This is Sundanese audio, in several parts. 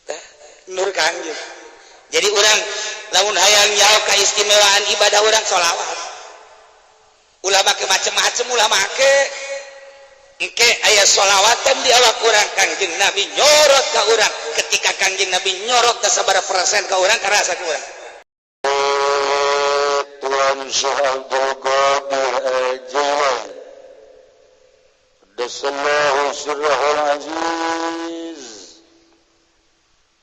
Tah, nur Kangjeng. Jadi urang lamun hayang nyaho keistimewaan ibadah urang, sholawat. Ulah make macem-macem, ulah make. Engke aya sholawatan di awak urang, Kangjeng Nabi nyorot ka urang. Ketika Kangjeng Nabi nyorot ke sabaraha persen ka urang, karasa ku urang. Tuan Syekh Abdul Qadir Al-Jailani Qaddasallahu sirrahul aziz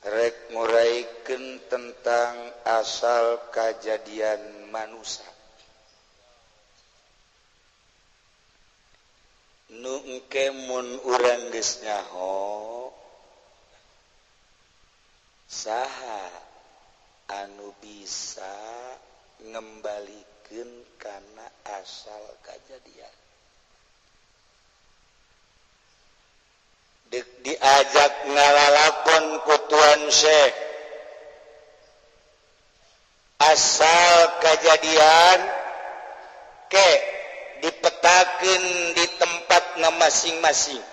rek nguraikan tentang asal kajadian manusia nu engke mun urang geus nyaho saha anu bisa ngembalikeun kana asal kajadian. Dek diajak ngalalakon ku Tuan Syekh asal kejadian ke dipetakeun di tempatna masing-masing.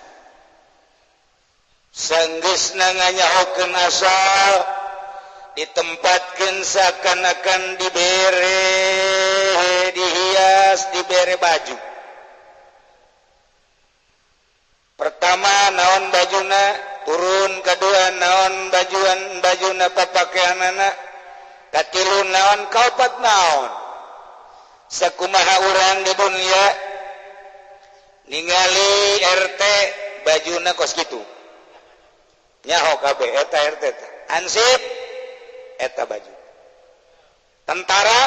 Sanggeusna nganyahokeun asal, ditempatkeun seakan-akan dibere, dihias, dibere baju. Pertama naon bajuna, turun. Kedua naon bajuan, bajuna, papakaianana. Katilu naon, kaopat naon. Sakumaha urang di dunia ningali RT bajuna kos kitu, nyaho kabeh eta RT teh. Hansip eta baju, tentara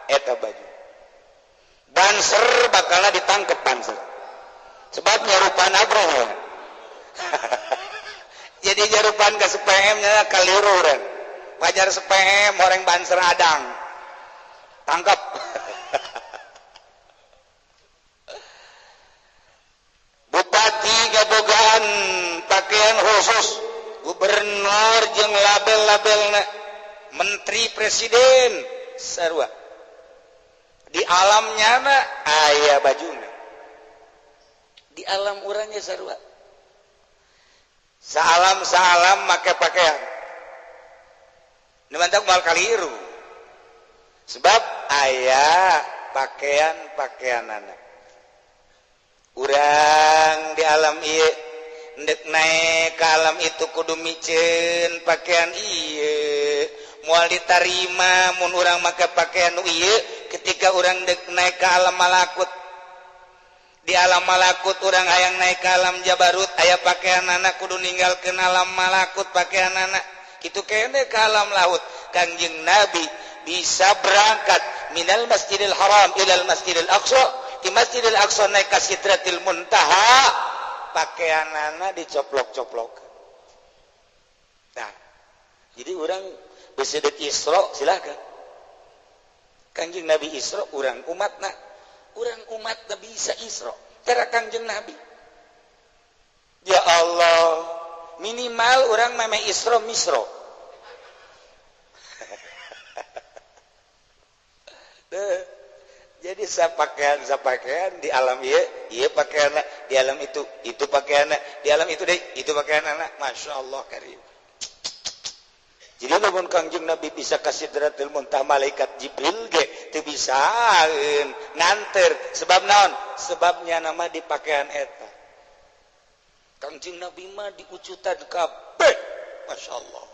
eta baju, Banser bakalna ditangkep Banser sebab nyarupan abroh ya. Jadi nyarupan ke SPM nya kaliru urang. Pajar SPM orang Banser adang tangkap. Bupati gabogaan pakaian khusus, gubernur jeung label-labelna, menteri, presiden sarua. Di alamnya mah aya bajuna, di alam urangnya sarua. Salam salam make pakaian. Ini mantap mal kaliru sebab aya pakaian pakaian anak urang di alam ieu. Ndek naik ke alam itu kudu miceun pakaian ieu, moal ditarima mun urang make pakaian nu ieu. Ketika urang dek naik ke alam malakut, di alam malakut urang hayang naik ke alam jabarut, aya pakaian anak, kudu ninggalkeun alam malakut pakaian anak kitu kene ke alam laut. Kangjeng Nabi bisa berangkat minal Masjidil Haram ilal Masjidil Aqsa, di Masjidil Aqsa naik ka Sidratil Muntaha, pakaian anak dicoplok-coplok. Nah, jadi orang bisa dek Isra silakan. Kangjeng Nabi Isra, urang umatna, urang umat bisa Isra cara Kangjeng Nabi. Ya Allah, minimal orang meme Isra Misro. Jadi sapakaian sapakaian di alam ieu, ieu pakaian, di alam itu pakaian, di alam itu deh itu pakaian anak. Masya Allah karim. Jadi lamun Kangjeng Nabi bisa ka Sidratil Muntaha, malaikat Jibril ge teu bisaeun nganter. Sebab naon? Sebabnya nama di pakaian eta. Kangjeng Nabi mah diucutan kabeh. Masya Allah.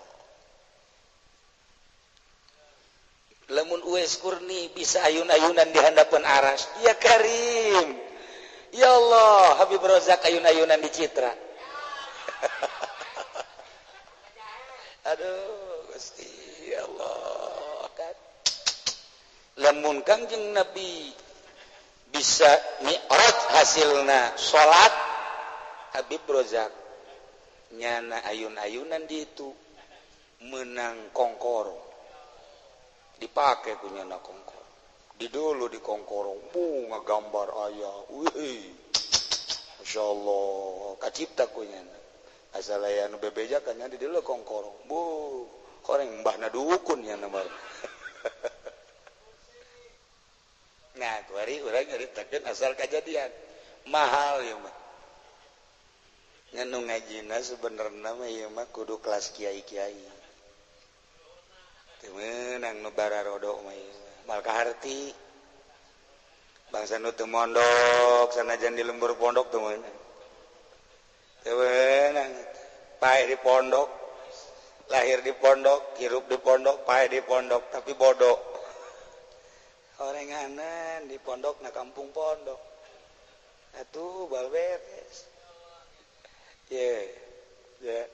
Lamun Uwais Kurni bisa ayun-ayunan di handapeun aras, ya karim. Ya Allah, Habib Rozak ayun-ayunan di Citra. Aduh Gusti ya Allah kan. Lamun Kangjeng Nabi bisa mi'raj hasilna salat, Habib Rozak nyana ayun-ayunan di itu menang kongkoro, dipakai punya na kongkoro di dulu di kongkoro bunga gambar ayah. Wih, Masya Allah, kacipta kunya asal aya nu bebeja kan di dulu kongkoro bu koreng mbahna dukun nya nomor. Nah, kuari urang nyaritakeun asal kejadian mahal ya mah. Ngan nu ngajina sebenarnya mah ieu mah kudu kelas kiai-kiai. Teu meunang nu bararodo mah ieu. Mal kaharti. Bangsa nu teu mondok sanajan di lembur pondok teu meunang. Teu meunang. Paeh di pondok, lahir di pondok, hirup di pondok, paeh di pondok, tapi bodoh. Orenganan di pondok na kampung pondok. Atuh bal beres. Ye, ya.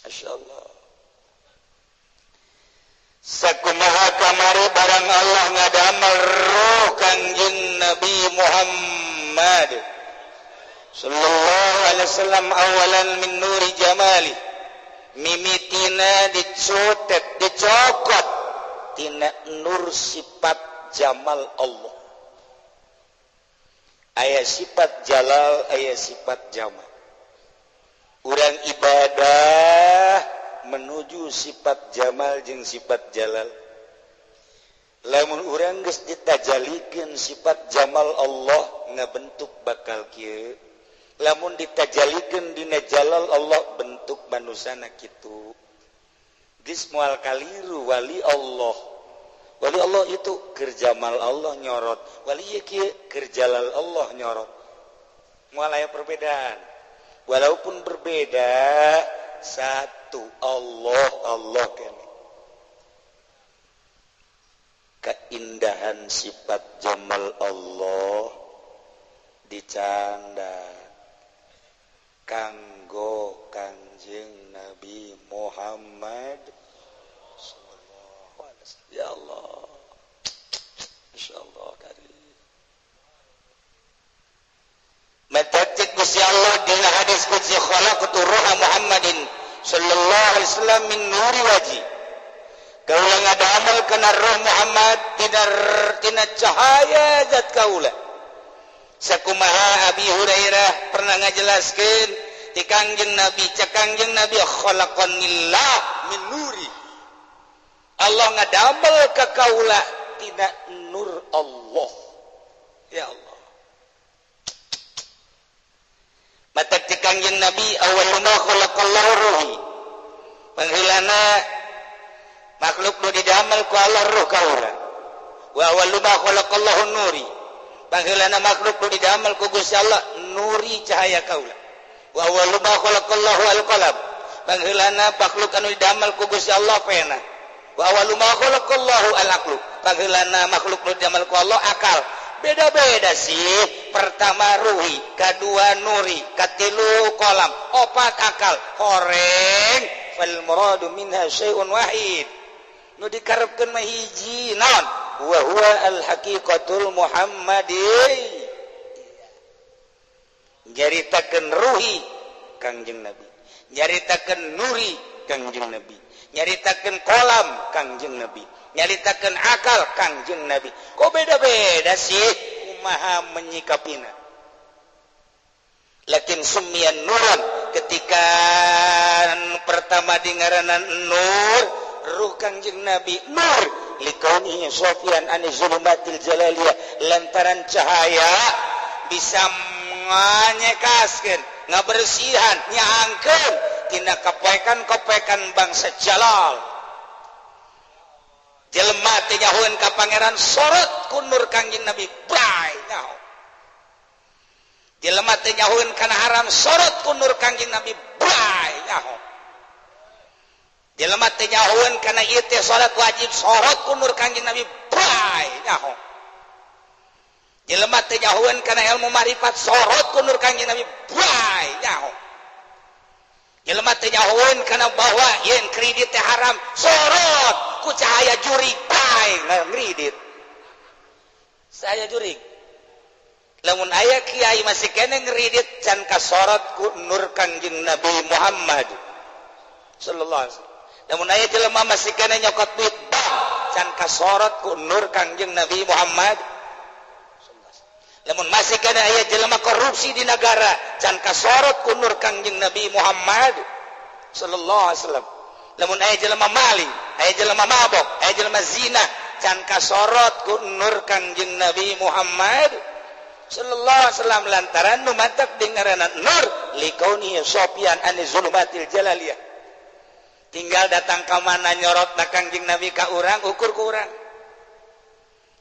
Masya Allah. Sakumaha kamari barang Allah ngadamel roh Kangjeng Nabi Muhammad sallallahu alaihi wasallam awalan min nuri jamali, mimitina dicotet, dicokot tina nur sifat jamal Allah. Aya sifat jalal, aya sifat jamal. Urang ibadah menuju sifat jamal jeung sifat jalal. Lamun urang geus ditajalikeun sifat jamal Allah, ngabentuk bakal kieu. Lamun ditajalikeun dina jalal Allah, bentuk manusana kitu. Geus moal kaliru wali Allah. Wali Allah itu keur jamal Allah nyorot, wali ieu kieu keur jalal Allah nyorot. Moal aya perbedaan. Walaupun berbeda, satu Allah, Allah kene. Keindahan sifat jamal Allah dicanda kanggo Kangjeng Nabi Muhammad sallallahu alaihi wasallam. Ya Allah, insyaallah karim. Matatik Gusti Allah dina hadis qudsi, khalaqtu ruha Muhammadin sallallahu alaihi wasallam min nuri wajhi. Kaula ngadamel kana roh Muhammad tina cahaya zat kaula. Sakumaha Abi Hurairah pernah ngajelaskeun ti Kangjeng Nabi, cek Kangjeng Nabi, khalaqanillah min nuri. Allah ngadamel ka kaula tina nur Allah. Ya Allah. Mata ti Kangjeng Nabi, awwalu ma khalaqallahu ruhi. Pangheulana makhluk nu didamel ku Allah ruh kaula. Wa awwalu ma khalaqallahu nuri. Pangheulana makhluk nu didamel ku Gusti Allah nuri cahaya kaula. Wa awwalu ma khalaqallahu al-qalam. Pangheulana makhluk anu didamel ku Gusti Allah pena. Wa awwalu ma khalaqallahu al-aqlu. Pangheulana makhluk nu didamel ku Allah akal. Beda-beda sih. Pertama ruhi, kedua nuri, katilu kolam, opat akal. Horeng fal muradu minha syai'un wahid. Nu dikarepkeun mah hiji naon? Wa huwa al haqiqatul muhammadi. Nyaritakeun ruhi Kangjeng Nabi, nyaritakeun nuri Kangjeng Nabi, nyaritakeun kolam Kangjeng Nabi, nyaritakeun akal Kangjeng Nabi. Kok beda-beda sih kumaha menyikapina? Lakin summiyan nuran, ketika pertama dingaranan nur, ruh Kangjeng Nabi nur likaunihi sofian ani zulumatil jalaliyah, lantaran cahaya bisa nganyekaskeun, ngabersihan, nyaangkeun tina kapoekan-kapoekan bangsa jalal. Jelema teh nyahoeun ka pangeran sorot ku nur Kangjeng Nabi, bray nyaho. Jelema teh nyahoeun kana haram sorot ku nur Kangjeng Nabi, bray nyaho. Jelema teh nyahoeun kana ieu teh salat wajib sorot ku nur Kangjeng Nabi, bray nyaho. Jelema teh nyahoeun kana ilmu marifat sorot ku nur Kangjeng Nabi, bray nyaho. Jelema teh nyahoeun kana bahwa yen kredit teh haram sorot ku cahaya jurig, bray ngredit. Saya jurig. Lamun aya kiai masih kene ngredit can kasorot ku nur Kangjeng Nabi Muhammad sallallahu alaihi wasallam. Lamun aya jelema masih kene nyokot duit bank can kasorot ku nur Kangjeng Nabi Muhammad. Lamun masih kene aya jelema korupsi di negara can kasorot ku nur Kangjeng Nabi Muhammad sallallahu alaihi wasallam. Lamun aya jelema maling, aya jelema mabok, aya jelema zina can kasorot ku nur Kangjeng Nabi Muhammad sallallahu alaihi wasallam, lantaran nu mantak dingaranan nur Likauni sopian ani zulumatil jalaliyah. Tinggal datang ka mana nyorot na Kangjeng Nabi ka urang, ukur ku urang.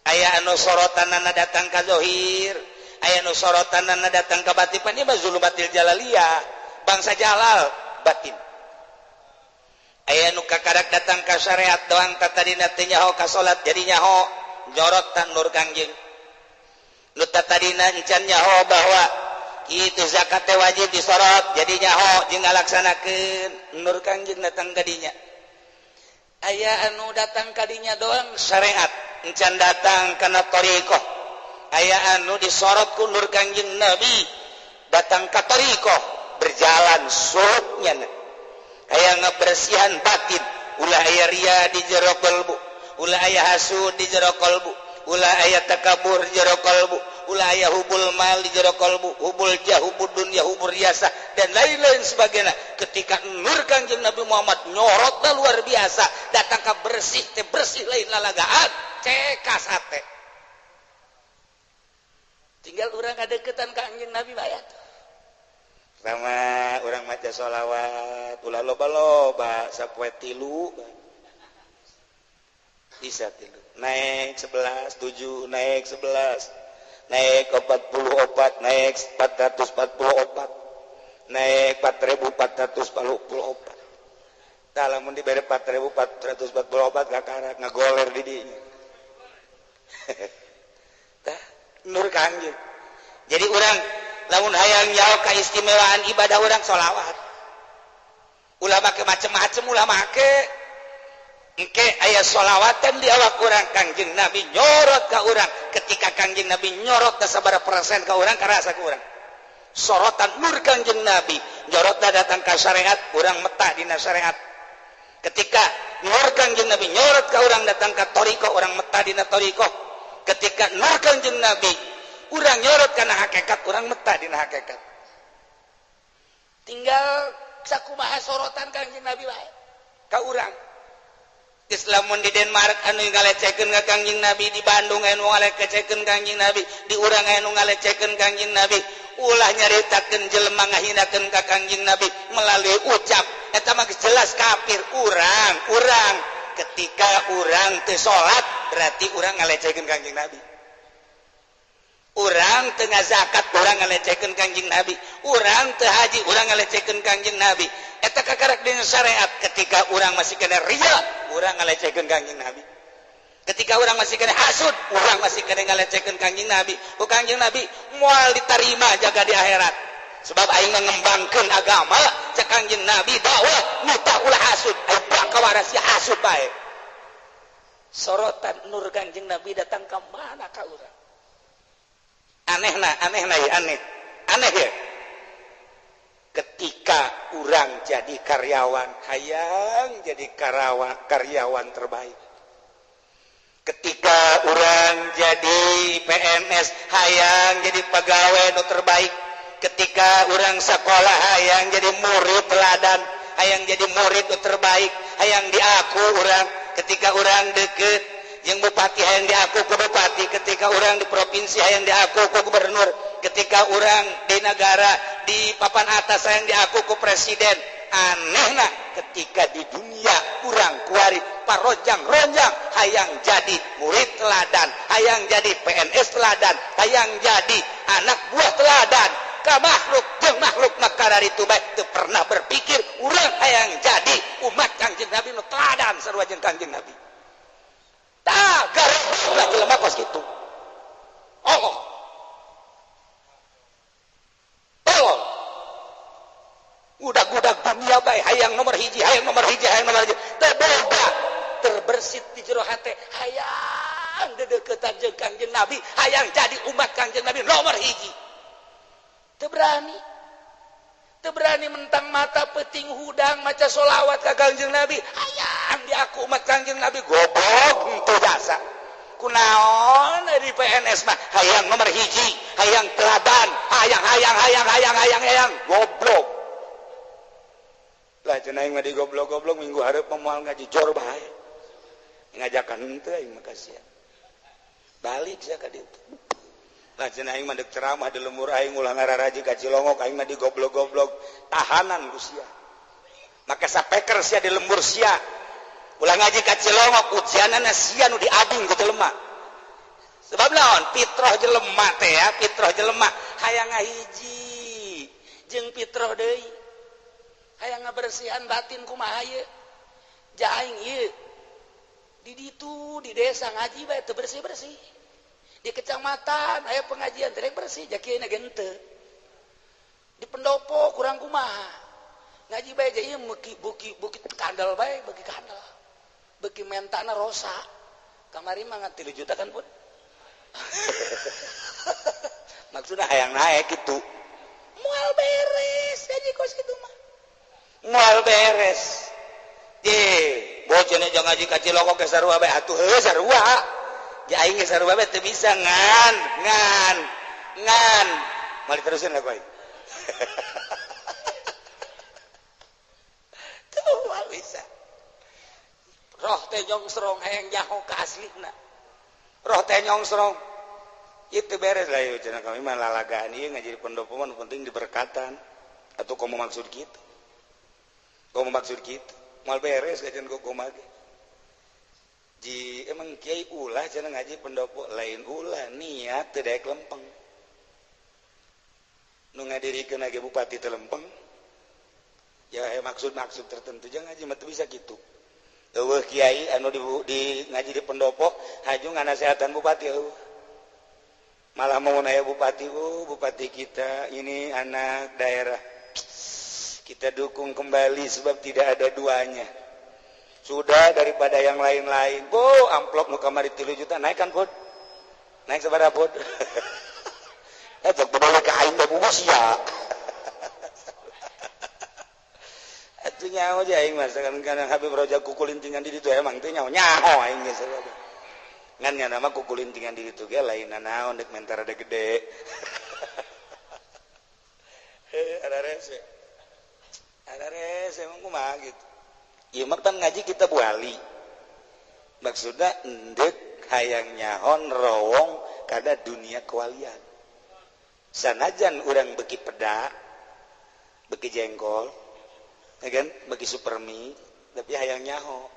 Aya anu sorotanana datang ka zohir, aya anu sorotanana datang ka batin, ieu mah zulumatil jalaliyah, bangsa jalal batin. Aya nu kakarak datang ka syariat doang, tatadina teu nyaho ka salat jadi nyaho, nyorot tan nur Kangjeng. Nu tatadina encan nyaho bahwa itu zakat teh wajib disorot jadi nyaho jeung ngalaksanakeun, nur Kangjeng datang ka dinya. Aya anu datang ka dinya doang syariat, encan datang kana thariqah. Aya anu disorot ku nur Kangjeng Nabi datang ka thariqah, berjalan suluknya aya ngebersihan batin, ulah aya ria di jero kalbu, ulah aya hasud di jero kalbu, ulah aya takabur di jero kalbu, ulah aya hubul mal di jero kalbu, hubul jah, hubul dunya, hubul riasa dan lain-lain sebagainya. Ketika nur Kangjeng Nabi Muhammad nyorotna luar biasa, datang ka bersih teh bersih lain lalagaan, cekas hate. Tinggal urang kadeukeutan ka Kangjeng Nabi bae atuh. Sama urang maca sholawat ulah loba-loba sapoe tilu bisa tilu naik 11 7 naik 11 naik 44 naik 444 naik 4444. Tah lamun dibere 4444 kakarak ngagoler di dinya. Tah nur Kangjeng. Jadi urang lamun hayang nyaho kaistimewaan ibadah urang sholawat. Ulah make macem-macem, ulah make. Engke aya sholawatan di awak urang, Kangjeng Nabi nyorot ka urang. Ketika Kangjeng Nabi nyorot ka sabaraha persen ka urang, karasa ka urang. Sorotan nur Kangjeng Nabi nyorotna datang ka syariat, urang metah dina syariat. Ketika nur Kangjeng Nabi nyorot ka urang datang ka thariqah, urang metah dina thariqah. Ketika nur Kangjeng Nabi urang nyorot kana hakikat, urang metah dina hakikat. Tinggal sakumaha sorotan Kangjeng Nabi wae ka urang. Islamun di Denmark anu ngalecehkeun ka Kangjeng Nabi, di Bandung anu ngalecehkeun Kangjeng Nabi, di urang anu ngalecehkeun Kangjeng Nabi. Ulah nyaritakeun jelema ngahinakeun ka Kangjeng Nabi melalui ucap eta mah jelas kafir. Urang ketika urang teu salat berarti urang ngalecehkeun Kangjeng Nabi. Urang teu ngazakat urang ngalecehkeun Kangjeng Nabi, urang teu haji urang ngalecehkeun Kangjeng Nabi. Eta kakarak dina syariat. Ketika urang masih kena riya, urang ngalecehkeun Kangjeng Nabi. Ketika urang masih kena hasud, urang masih kena ngalecehkeun Kangjeng Nabi. Ku Kangjeng Nabi moal ditarima jaga di akhirat. Sebab aing ngembangkeun agama, cek Kangjeng Nabi dakwah nu tah ulah hasud, aing bakal sia hasud bae. Sorotan nur Kangjeng Nabi datang ka mana ka urang? Anehna, anehna ya, aneh. Aneh ya. Ketika urang jadi karyawan, hayang jadi karyawan terbaik. Ketika urang jadi PNS, hayang jadi pegawai nu terbaik. Ketika urang sekolah, hayang jadi murid teladan, hayang jadi murid nu terbaik, hayang diaku urang. Ketika urang deket yang bupati, hayang diaku ke bupati. Ketika urang di provinsi, hayang diaku ke gubernur. Ketika urang di negara di papan atas, hayang diaku ke presiden. Anehna ketika di dunia urang kuari parojang-ronjang hayang jadi murid teladan, hayang jadi PNS teladan, hayang jadi anak buah teladan ka makhluk jeung makhluk. Maka dari itu baik teu pernah berpikir urang hayang jadi umat Kangjeng Nabi nu teladan sarua jeung Kangjeng Nabi. Tah gareuh jelema kos kitu. Oh, tolong udah-udah dunia bae hayang nomor hiji, hayang nomor hiji, hayang nomor hiji. Teu boga terbersit di jero hate hayang dedeukeutan jeung Kangjeng Nabi, hayang jadi umat Kangjeng Nabi nomor hiji. Teu berani, teu berani mentang mata peting hudang maca solawat ka Kangjeng Nabi, hayang diaku umat Kangjeng Nabi. Goblok henteu jasa. Kunaon di PNS mah hayang nomor hiji, hayang teladan, hayang hayang hayang hayang hayang hayang goblok. Lah cenah aing mah di goblok-goblok minggu hareup moal ngaji jor bae. Ngajakan henteu aing mah kasihan. Balik sia ka ditu. Lah cenah aing mah deuk ceramah di lembur aing ulah ngararaji ka Cilongok aing mah digoblok-goblok tahanan ku sia. Maka sapeker sia di lembur sia. Ulah ngaji ka Cilongok ujianana sia nu diading ku jelema. Sebab naon? Fitrah jelema teh ya, fitrah jelema hayang ngahiji jeung fitrah deui. Hayang ngabersihan batin kumaha ieu? Ja aing ieu di ditu di desa ngaji bae teu bersih-bersih. Di kecamatan aya pengajian teh bersih ja kieu na henteu. Di pendopo kurang kumaha. Ngaji bae ja ieu beuki buki bukit kandel bae, beuki kandel. Beuki mentana rosa. Kamari mah ngan 3 juta kan pun. Maksudnya hayang naik gitu. Moal beres gaji kos kitu mah. Moal beres. Ye, bocah jangan ngaji ka Cilongok ge sarua bae atuh heuh sarua. Ja aing ge sarua bae teu bisa ngan ngan ngan. Moal diterusin lah koy. Tuh moal bisa. Roh teh nyongsrong hayang nyaho ka aslina. Roh teh nyongsrong. Itu beres lah ieu cenah kami mah lalagaan ieu ngaji di pendopo mah penting diberkatan. Atuh komo maksud kitu. Komo maksud kitu. Moal beres kajian komo ge. Ji emang kiai ulah cenah ngaji pendopo lain ulah niat teu daek lempeng. Nu ngadirikeun ge bupati teu lempeng. Ya maksud-maksud tertentu jangan ngaji mah teu bisa kitu. Eueuh kiai anu di ngaji di pendopo haju nganasehatan bupati eueuh. Malah mau nanya bupati, oh bupati kita ini anak daerah. Kita dukung kembali sebab tidak ada duanya. Sudah daripada yang lain-lain. Oh, amplop nu kamari 3 juta naik kan, Pud? Naik sabaraha, Pud? Cek balik ka aing teh bungkus ya. Atuh nyaho aja aing mah kadang-kadang Habib Roja kukulintingan di ditu emang teh nyaho nyaho aing geus. Ngan nya nama kukulintingan di ditu ge lain naon dek mentar ada gede. Ada rese. Ada rese emang kumaha gitu. Ieu mah pan ngaji kita buali. Maksudna endek hayang nyahon rowong kada dunia kewalian. Sanajan urang beuki peda, beuki jengkol, ya kan, beuki supermi, tapi hayang nyaho.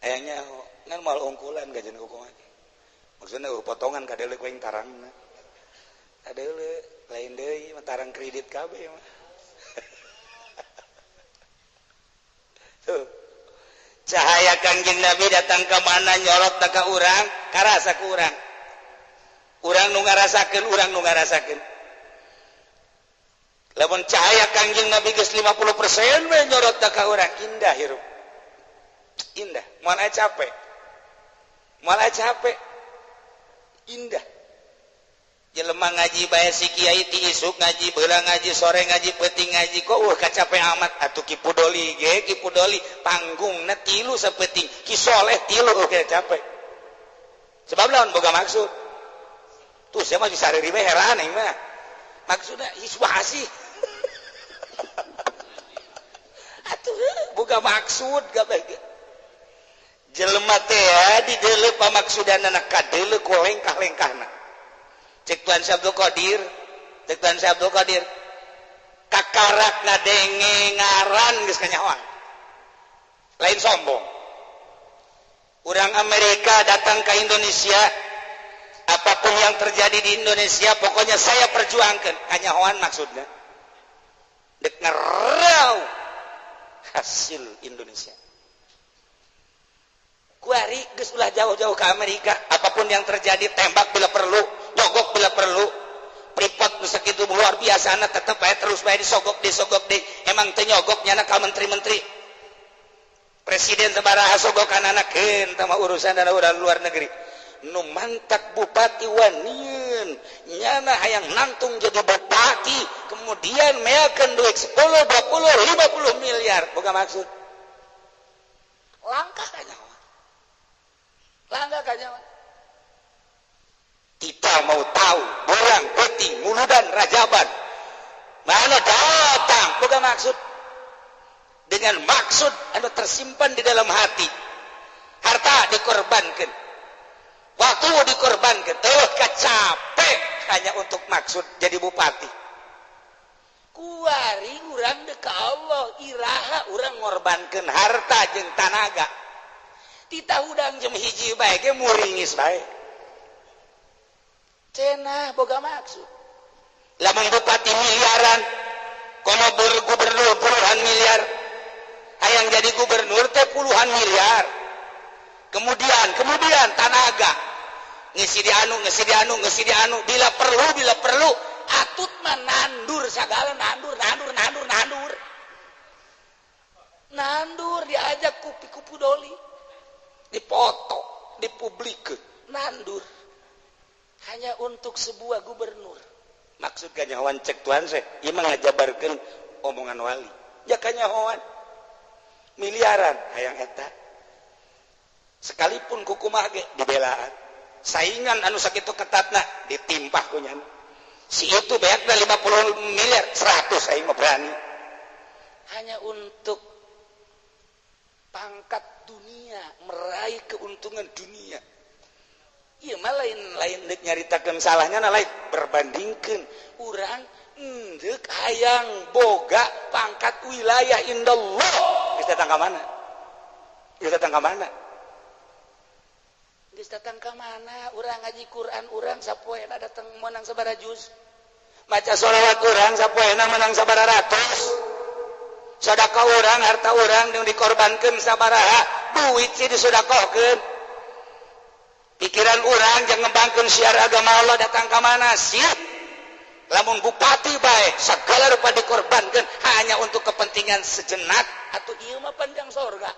Hayang nyaho ngan moal ungkulan gajian kumaha. Maksudna potongan kadeuleu ku aing tarangna. Kadeuleu lain deui mah tarang kredit kabeh mah. Tuh. Cahaya Kangjeng Nabi datang ke mana nyorot ka urang, karasa ku urang. Urang nu ngarasakeun, urang nu ngarasakeun. Lamun cahaya Kangjeng Nabi geus 50% we nyorot ka urang, indah hirup. Indah, moal aya capek. Moal aya capek. Indah. Jelema ngaji bae si kiai ti isuk ngaji, beurang ngaji, sore ngaji, peuting ngaji, kok kacape amat atuh Ki Pudoli ge, Ki Pudoli panggungna tilu sapeuting, Ki Soleh tilu ge capek. Sebab lawan boga maksud. Tuh saya mah disareri bae heran aing mah. Maksudna iswah sih. Atuh boga maksud kabeh ge. Jelema teh di deuleu pamaksudanana kadeuleu ku lengkah-lengkahna. Cek Tuhan Syekh Abdul Qadir, cek Tuhan Syekh Abdul Qadir, kakarak ngadenge ngaran geus kanyahoan. Lain sombong. Urang Amerika datang ke Indonesia, apapun yang terjadi di Indonesia pokoknya saya perjuangkan. Kanyahoan maksudnya. Dek ngerau hasil Indonesia. Kuari geus ulah jauh-jauh ke Amerika, apapun yang terjadi tembak bila perlu, nyogok bila perlu. Pripot nu sakitu luar biasa na tetep bae terus bae disogok deui. Emang teu nyogok nyana ka menteri-menteri. Presiden sabaraha sogokan anakeun tah mah urusan dana urang luar negeri. Nu mantak bupati wanian nyana hayang nangtung jadi bupati, kemudian meakeun duit 10, 20, 50 miliar. Boga maksud. Langkah kanyahoan. Langkah kanyahoan. Kita mau tahu orang penting muludan rajaban mana datang bukan maksud dengan maksud anu tersimpan di dalam hati. Harta dikorbankan, waktu dikorbankan, teuh kacapek. hanya untuk maksud jadi bupati. Kuari urang dek ka Allah, iraha urang ngorbankeun harta jeung tanaga. Tita hudang jam 1 bae ge muringis bae. Cenah boga maksud. Lamun bupati miliaran, komo gubernur puluhan miliar. Hayang jadi gubernur teh puluhan miliar. Kemudian tanaga ngisi di anu, ngisi di anu, ngisi di anu, bila perlu atut mah nandur sagala, nandur diajak kupi-kupu doli, dipoto, dipublik, nandur hanya untuk sebuah gubernur. Maksud kanyahoan cek Tuhan seh, ieu mah ngajabarkeun omongan wali. Ya kanyahoan miliaran hayang eta. Sekalipun kukumaha ge dibelaan. Saingan anu sakitu ketatna ditimpah ku nyana. Si itu beakna 50 miliar, 100 aing mah berani. Hanya untuk pangkat dunia, meraih keuntungan dunia. Ieu mah lain deuk nyaritakeun salahnya na lain berbandingkeun urang deuk hayang boga pangkat wilayah indallah. Geus datang ka mana? Geus datang ka mana? Geus datang ka mana? Urang ngaji Quran urang sapoena datang menang sabaraha juz. Maca sholawat urang sapoena menang sabaraha ratus. Sedekah urang, harta urang nu dikorbankeun sabaraha, duit sih disedekahkeun. Pikiran urang jeung ngembangkeun syiar agama Allah datang ka mana? Siap. Lamun bupati bae segala rupa dikorbankeun hanya untuk kepentingan sejenak atuh ieu mah panjang sorga.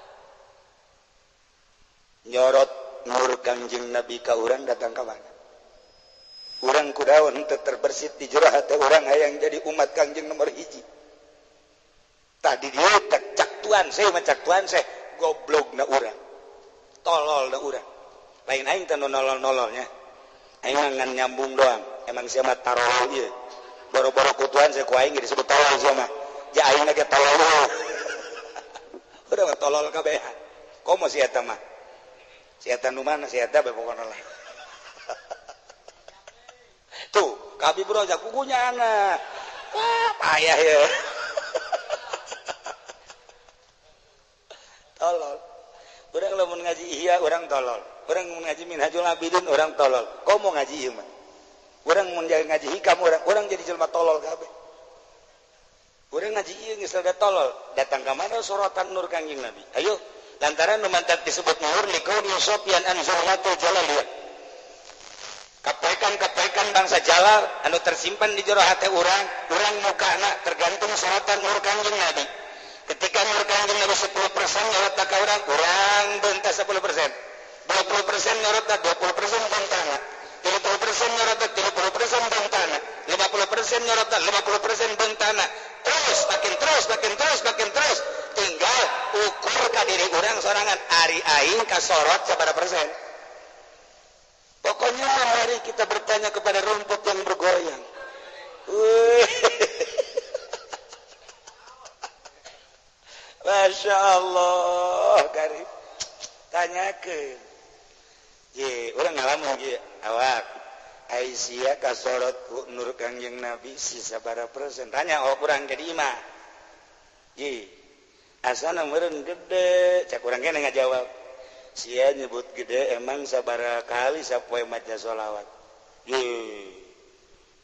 Nyorot nur Kangjeng Nabi ka urang datang ka mana? Urang kudaon teu terbersit di jero hate urang hayang jadi umat Kangjeng nomor 1. Tadi dia cak tuan saya mah cak tuan saya goblok na urang. Tolol na urang. Lain aing teh nolol-nololnya. Aing mah ngan nyambung doang. Emang sia mah tarol ieu. Boro-boro ku tuan saya ku aing disebut tolol sia mah. Ja aing ge tolol. Udah mah tolol kabehan. Komo si eta mah. Si eta nu mana si eta bae pokona lah. Tuh, kabi bro ja kukunya anak. Wah, payah ya. Tolol. Urang lamun ngaji Ihya urang tolol. Urang mun ngaji Minhajul Abidin urang tolol. Komo ngaji ieu mah. Urang mun ngaji Hikam urang jadi jelema tolol kabeh. Urang ngaji ieu geus rada tolol. Datang ka mana sorotan nur Kangjeng Nabi? Ayo, lantaran nu mantak disebut nur likauni sofyan an zurnatul jalaliyah. Kapaikan-kapaikan bangsa jalal anu tersimpan di jero hate urang, urang mukana tergantung sorotan nur Kangjeng Nabi. Ketika nur Kangjeng Nabi 10% nyorot ka urang, urang bentas 10%. 20% nyorot 20% bentana. 30% nyorot 30% bentana. 50% nyorot 50% bentana. Terus makin terus makin terus makin terus tinggal ukur ka diri urang sorangan ari aing kasorot sabaraha persen. Pokoknya mari kita bertanya kepada rumput yang bergoyang. Masya Allah, karib. Tanyakeun. Ye, urang ngalamun ge awak. Aisyah kasorot ku nur Kangjeng Nabi sisa sabaraha persen. Tanya oh kurang jadi imah. Ye, asana meureun gede, cak urang ge ngajawab. Sia nyebut gede emang sabaraha kali sapoe maca sholawat. Ye,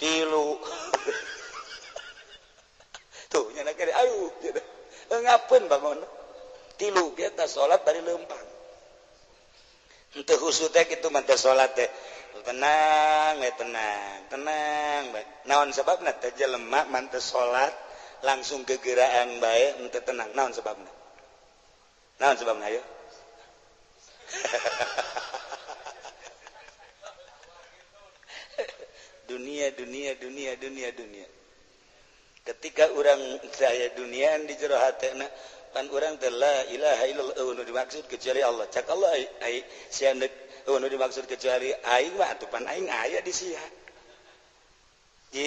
3. Tuh nyana kere aduh. Ngapeun bangun. 3 ge tah salat bari leumpang. Henteu khusyuk teh kitu mah teh salat teh. Tenang we tenang, tenang bae. Naon sababna teh jelema mah teu salat langsung gegeraan bae henteu tenang. Naon sababna? Naon sababna ayo? Dunia dunia dunia dunia dunia. Ketika urang saya dunia di jero hatena pan urang teh la ilaha illallah nu dimaksud kecuali Allah. Cak Allah ai sia nu dimaksud kecuali aing mah atuh pan aing aya di sia. Ji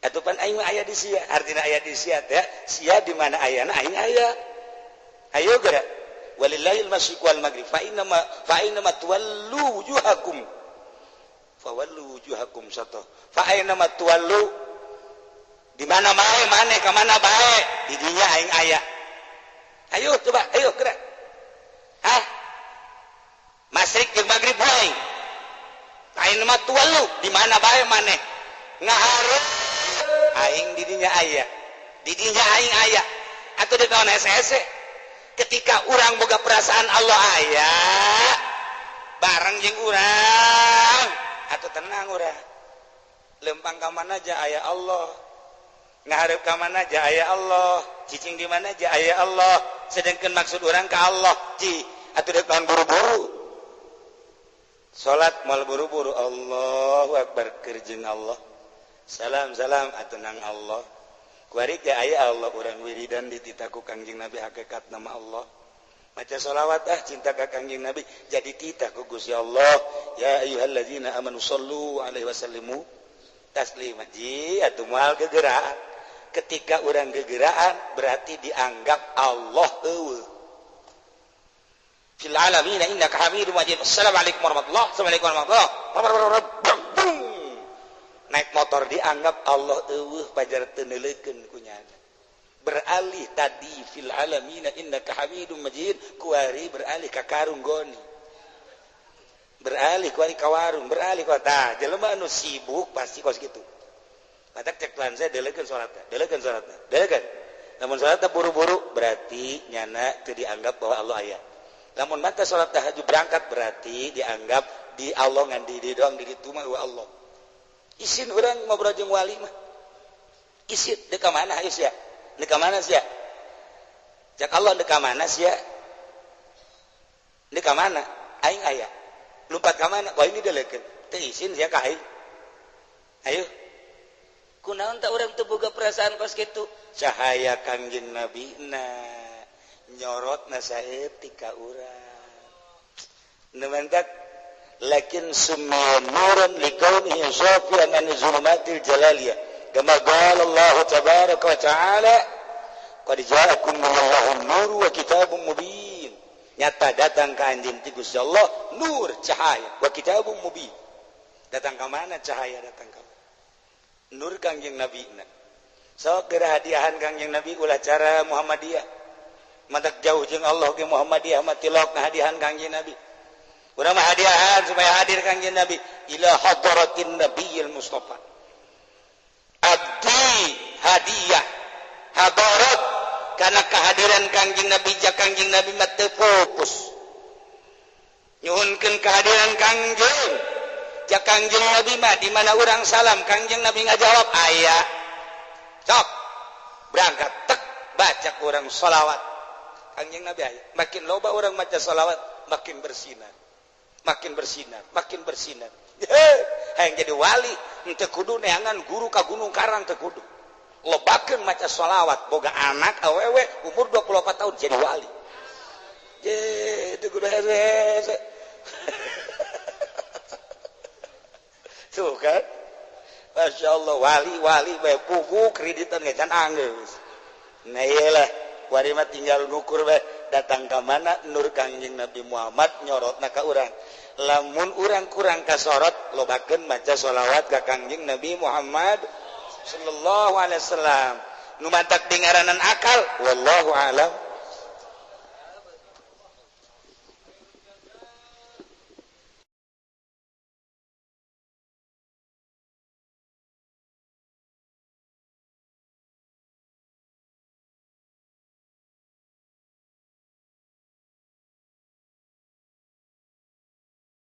atuh pan aing mah aya di sia. Artina aya di sia teh sia di mana ayana aing aya. Ayo geura. Walillahil masyriq wal maghrib fa inna ma tuwallu wujuhakum. Fawallu wujuhakum syatra. Fa aina ma tuwallu? Di mana bae maneh ka mana bae? Di dinya aing aya. Ayo coba, ayo gerak. Hah? Masyrik jeung maghrib bae. Aina ma tuwallu? Di mana bae maneh? Ngahareup aing di dinya aya. Di dinya aing aya. Atuh deuk naon hese-hese? Ketika urang boga perasaan Allah aya bareng jeung urang, atuh tenang urang. Lempang ka mana aja aya Allah. Ngahareup ka mana aja aya Allah, cicing di mana aja aya Allah. Sedangkan maksud urang ka Allah, ji atuh deuk naon buru-buru. Salat moal buru-buru, Allahu akbar keur jeung Allah. Salam salam atuh nang Allah. Kuari ge aya Allah urang wiridan ditita ku Kangjeng Nabi hakikat nama Allah. Maca sholawat ah cinta ka Kangjeng Nabi jadi titah ku Gusti Allah. Ya ayyuhallazina amanu sallu alaihi wasallimu taslima. Ji atuh moal gegeraan. Ketika urang gegeraan berarti dianggap Allah eueuh. Fil alamin innaka hamidum majid. Assalamualaikum warahmatullahi wabarakatuh. Assalamualaikum warahmatullahi wabarakatuh. Naik motor dianggap Allah eueuh pajar teu neuleukeun ku nyana. Beralih tadi fil alamin innaka hamidum majid kuari beralih ka karung goni. Beralih kuari ka warung, beralih ka tah jelema anu sibuk pasti kos kitu. Matak cek Tuhan saya deleukeun salatna, deleukeun salatna, deleukeun. Lamun salatna buru-buru berarti nyana teu dianggap bahwa Allah aya. Lamun mata salat tahajud berangkat berarti dianggap di Allah ngan di doang di ditu mah Allah. Isin urang ngobrol jeung wali mah. Isin deuk ka mana hayu sia? Deuk ka mana sia? Cak Allah deuk ka mana sia? Deuk ka mana? Aing aya. Lumpat ka mana? Wah ini deleukeun. Teu isin sia ka aing. Ayo. Kunaon tah urang teu boga perasaan kos kitu? Cahaya Kangjeng Nabi na nyorotna saeutik ka urang. Nu mantak lakin summa nuran likaunihi safiyan an zulumatil jalaliyah kama qala Allah tabaraka wa ta'ala qad ja'akum minallahi nur wa kitabun mubin. Nyata datang ka anjeun ti Gusti Allah nur cahaya wa kitabun mubin. Datang ka mana cahaya datang ka nur Kangjeng Nabi na. Sok geura hadiahan Kangjeng Nabi ulah cara Muhammadiyah. Matak jauh jeung Allah ge Muhammadiyah mah tilok ngahadiahan Kangjeng Nabi. Urang mah hadiahan supaya hadir Kangjeng Nabi ila hadratin Nabiyil Mustafa. Abdi hadiah hadarat karena kehadiran Kangjeng Nabi ja Kangjeng Nabi mah teu fokus. Nyuhunkeun kehadiran Kangjeng ja Kangjeng Nabi mah di mana urang salam Kangjeng Nabi ngajawab aya. Sok berangkat tek baca urang sholawat. Kangjeng Nabi aya. Makin loba urang maca sholawat makin bersinar. Makin bersinar, makin bersinar. Hayang jadi wali, henteu kudu neangan guru ka Gunung Karang teu kudu. Lobakeun maca sholawat, boga anak awewe umur 24 tahun jadi wali. Je, teu kudu hese. Tuh kan? Masya Allah, wali-wali bae pugu kreditan ge can anggeus. Nah iyalah, wali mah tinggal ngukur bae datang ka mana nur Kangjeng Nabi Muhammad nyorotna ka urang. Lamun urang kurang kasorot lobakeun maca sholawat ka Kangjeng Nabi Muhammad sallallahu alaihi wasallam. Nu mantak dingaranan akal wallahu alam.